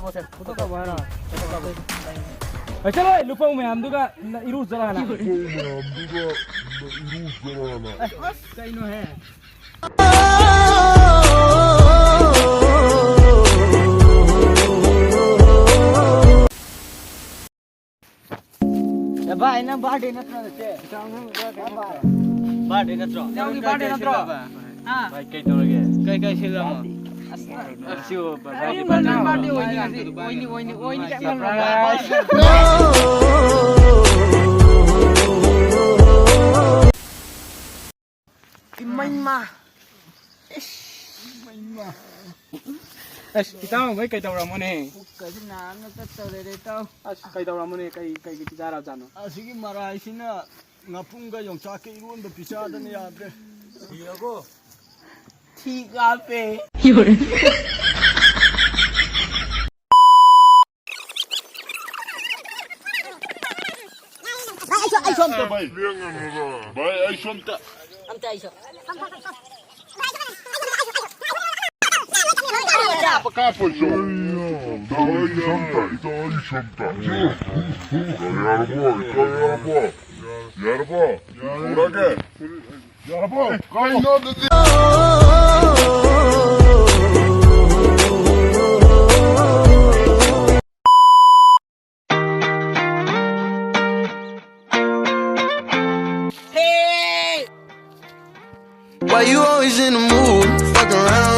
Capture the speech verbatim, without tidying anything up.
ꯑꯩ ꯆꯠꯂꯣ, ꯂꯨꯄꯧ ꯃꯌꯥꯝꯗꯨꯒ ꯏꯔꯨꯖꯔ ꯍꯥꯟꯅ꯫ ꯀꯩꯅꯣꯍꯦ꯫ ꯑꯦ ꯚꯥꯏ, ꯅꯪ birthday ꯅꯠꯇ꯭ꯔꯣ ꯉꯁꯤ? ꯏꯇꯥꯎ, ꯅꯪ birthday ꯅꯠꯇ꯭ꯔꯣ? ꯏꯇꯥꯎꯒꯤ birthday ꯅꯠꯇ꯭ꯔꯣ? ꯍꯥ? ꯚꯥꯏ, ꯀꯩ ꯇꯧꯔꯒꯦ? ꯀꯩ, ꯀꯩ ꯁꯤꯜꯂꯝꯃꯣ? ꯑꯁꯤꯕꯨ ꯀꯔꯤꯅꯣ, ꯅꯪ birthday ꯑꯣꯏꯅꯤ ꯉꯁꯤ? ꯑꯣꯏꯅꯤ, ꯑꯣꯏꯅꯤ, ꯑꯣꯏꯅꯤ, ꯀꯩꯝ ꯈꯜꯂꯨꯅꯨ꯫ Surprise! ꯏꯃꯩꯃ! ꯏꯁ! ꯏꯃꯩꯃ! ꯑꯁ, ꯏꯇꯥꯎ, ꯃꯣꯏ ꯀꯩꯗꯧꯔꯝꯃꯣꯅꯦ? ꯄꯨꯛꯀꯁꯤ ꯅꯥꯕꯅ ꯇꯠꯇꯧꯔꯦꯗ, ꯏꯇꯥꯎ꯫ ꯑꯁ, ꯀꯩꯗꯧꯔꯝꯃꯣꯅꯦ? ꯀꯩ, ꯀꯩꯒꯤ ꯄꯤꯖꯥꯔꯕꯖꯥꯠꯅꯣ? ꯑꯁꯤꯒꯤ ꯃꯔꯥꯏꯁꯤꯅ ꯉꯥꯄꯨꯝꯒ ꯌꯣꯡꯆꯥꯛꯀ ꯏꯔꯣꯟꯕ ꯄꯤꯖꯗꯅ ꯌꯥꯗ꯭ꯔꯦ꯫ ꯊꯤ ꯀꯥꯞꯄꯦ꯫ ꯚꯥꯏ, ꯑꯩꯁꯨ, ꯑꯩꯁꯨ ꯑꯝꯇ꯫ ꯚꯥꯏ, ꯚꯥꯏ, ꯑꯩꯁꯨ ꯑꯝꯇ꯫ ꯑꯝꯇ ꯑꯩꯁꯨ꯫ ꯀꯥꯞꯄ ꯑꯩꯁꯨ꯫ ꯚꯥꯏ, ꯑꯩꯁꯨ ꯑꯝꯇ, ꯏꯇꯥꯎ, ꯑꯩꯁꯨ ꯑꯝꯇ꯫ ꯌꯥꯔꯕꯣ, ꯏꯇꯥꯎ, ꯌꯥꯔꯕꯣ? ꯌꯥꯔꯕꯣ? ꯄꯨꯔꯛꯑꯒꯦ꯫ ꯌꯥꯔꯕꯣ? ꯀꯩꯅꯣ ꯑꯗꯨꯗꯤ? Why you always in the mood? Fuck around.